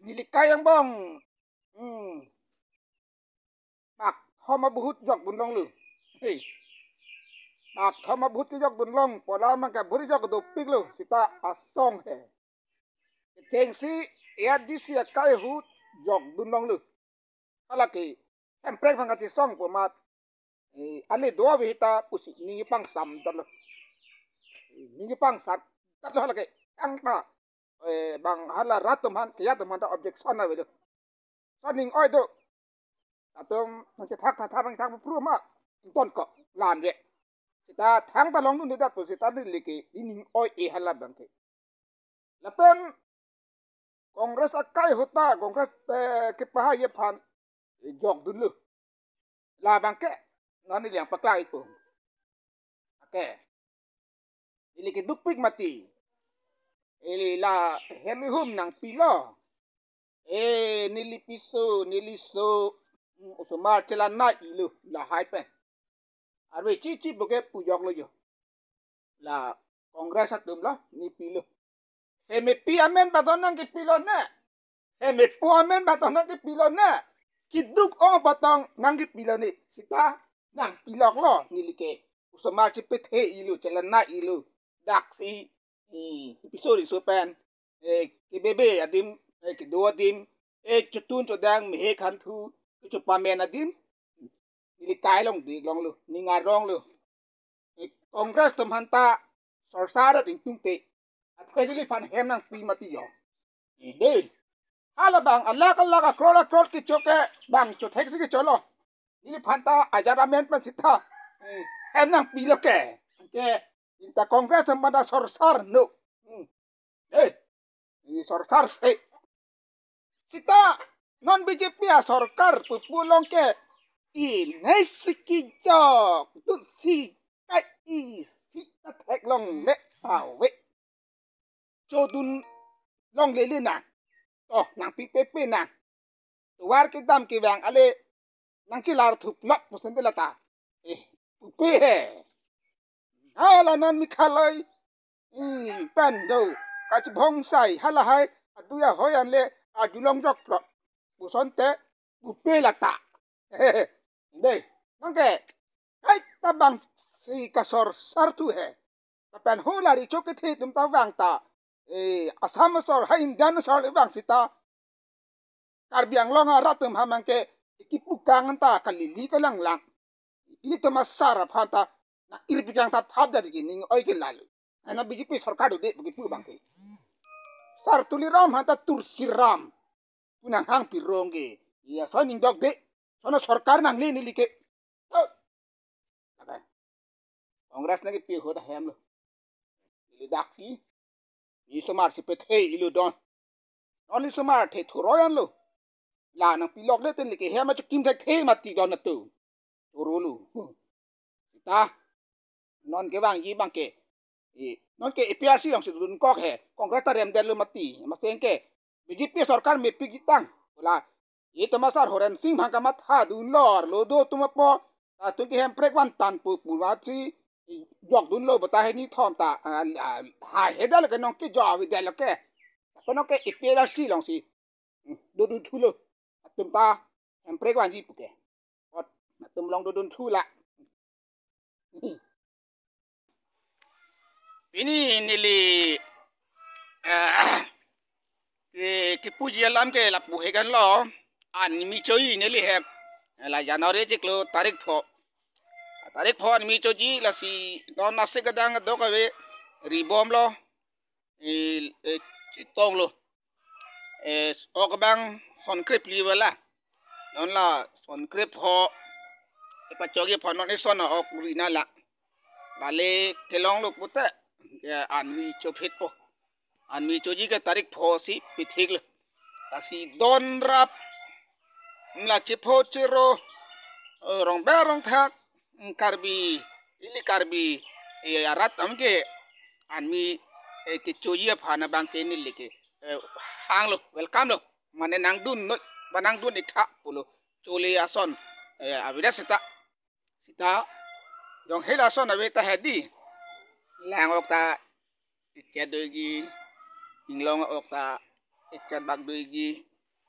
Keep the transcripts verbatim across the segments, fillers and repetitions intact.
Neli kai angbong. Hmm. Bak thom abahut jokdun longlo. Hei. Bak thom abahut kejokdun long, pu alam abangke buri jok dopiklo, seta asong he. Kechengsi A D C akai ahut jokdun longlo. Hala ke Hemprek abang kachesong pu amat, eh, ale do ave hita pusi ning kepangsam detlo. Eh, ning kepangsam detlo hala ke. Tangka, eh, bang hala rat atum aphan, kejat atum aphanta objection avelo. Lason ning oi do. Latum nangchethak thakthak nangthak pru ma. Ingtonkok, la-an ave. Seta thangta longdundedet pu seta neli ke ning oi-e hala abangke. Lapen Congress akai ahut ta, Congress, eh, kepahai aphan, eh, jokdunlo. La abangke non neli nangpaklang-ikpo. Okay. Neli kedukpik mati. Ili la hem ihum nangpilo. Eh, neli piso, neli so, hmm, osomar chelang-iklo, lahai pen. Arve chichi puke pujoklo jo. La Congress atum lo, ne pilo. Hem epi amen patong nangkepilo ne. Hem epo amen patong nangkepilo ne. Keduk ong patong nangkepilo ne. Seta nangpiloklo neli ke. Osomar chepethe-iklo, chelang-iklo. Daksi, eh, episode iso pen. Eh, kebebe adim, eh, kedo adim. Eh, chotun chodang, mehek hanthu, kechopamen adim. Neli kai longdun longlo, ning aronglo. Eh, Congress atum aphanta sorsar ding tungte. Athe neliphan hem nangpi mati jo. Eh, dei. Hala bang alakh alakh akror akror kecho ke bang chotheksi kecholo. Neliphanta ajat amen pen seta. Eh, hem nangpilo ke. Ke, seta Congress atum aphanta sorsar no. Hmm. Eh, ne sorsar se. Seta non B J P asorkar pupu along ke inai si kejokdunsi kai-isi ta theklongle ave. Chodun longlele nang. Oh, nangpipepe nang. Tovar kedam kevang ale nangchelar thuplot puson de lata. Eh, pupe he. Hala non Meghalaya, hmm, pen do kachibhongsai halahai adui ahoi anle arjulong jokplot. Puson te pupe lata. Dei, nangke kaita bangsi kasorsar thu he. Lapen hala recho kethe atum ta vang ta, eh, Assam asor ha Indian asor le vang seta Karbi Anglong arat atum aphan ke kipukang ta kalili kalanglang. Ilitum asar aphan ta nang-ir pikang ta thap dati ke ning oi ke lalo. Ana B J P sorkar dode bagi pu abangke. Sar Tuliram aphanta Tulsiram pu nanghang pirong ke. Iya, lason ning dokde. Lason asorkar nangne neli ke. Oh. Lapen Congress nangkepi ahut ta hemlo. Ili daksi. Ne osomar chepethe-iklo don. Non ne osomar the thuroi anlo. La nangpilokle te neli ke hem achokim thekthe mati don atum. Chorolo. Seta non kevangji abangke. Eh, non ke A P H L C alongsi dunkok he. Congress ta remdetlo mati. Maseng ke B J P sorkar mepik jitang. Hala itum asar Horensing aphan kamathadunlo, arlo do atum apot. Latum ke Hemprek vantan pu pu mati. Jokdunlo bata he nithom ta. Ah, ah, ha he dalo ke nonke jo avi dalo ke. Ko nonke A P H L C alongsi. Hmm, dodun thulo. Latum ta Hemprek vanji puke. Kot latum long dodun thu la. Pini neli, eh, ke, kepuji alam ke lapu he kan lo. Anmi cho-i neli hem. La January chiklo tarik pho. Tarik pho anmi choji lasi non nasi kadang dok ave ribomlo. Eh, eh, chetonglo. Eh, ok abang son krepli vala. Non la son krep ho. Epachoji aphan non eson ok rina la. Lale kelonglo pute. Ke anmi chophet po. Anmi choji ke tarik pho si pithiklo. Lasi don rap. Mla chepho chero. Eh, rong ber rong thak. Hmm, Karbi, ili Karbi, eh, arat am ke anmi, eh, kechoji aphan abangke neli ke, eh, hanglo, welcome lo. Mane nangdun noi, ba nangdun-ik tha pulo. Chole ason, eh, avedet seta. Seta, jong hela ason ave ta hedi. Lang ok ta echet doji, inglong ok ta echet bak doji.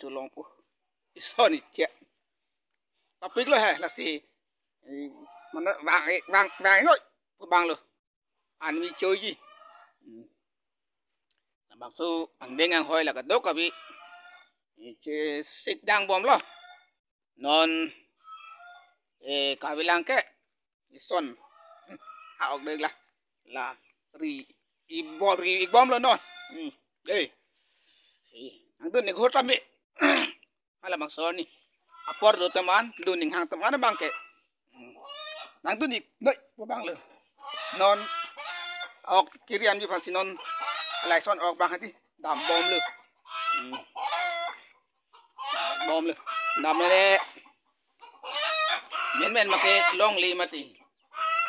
chulongpo. Ison iche. Topik lo he, lasi. Eh, mane vang, vang, vang noi. Pu abang lo. Anmi choji. Hmm. Labangso angdeng anghoi la kadokave. Iche sik dang bom lo. Non, eh, kavelang ke. Ison. Ha ok dek la. La ri. Ibol ri ibom lo non. Hmm. Eh. Si. Nangdun ni ghor tame. Hala bangso ni. Apor do teman, dun ning hang teman abang ke. Hmm. Nangdun ni noi pu abang lo. Non. Ok kiriam ji aphansi non. Lason ok abang hadi. Dam bom lo. Hmm. Bom lo. Dam le. Men men make longle mati.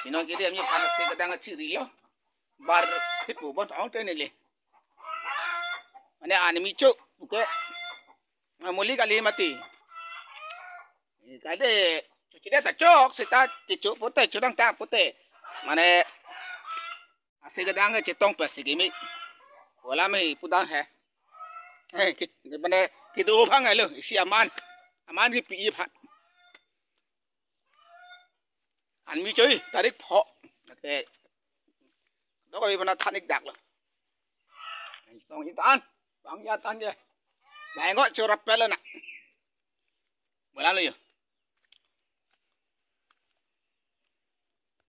Si non kiriam ji aphan ase kedang chiri lo. Bar phit pu bon ong te neli. Mane anmi cho buke. Amuli kali mati. Kade chuchide ta chok seta kecho pote chodang ta pote. Mane ase kedang chetong pe si kimi. Wala me pudang he. Eh, ki, mane kido bang lo isi aman. Aman kipi ipha. Anmi choi tarik pho. Ate. Dok abi mana thanik dak lo. Tong itan. Bang ya tan ya. Bang ngo chorap pelo na. Bola lo yo.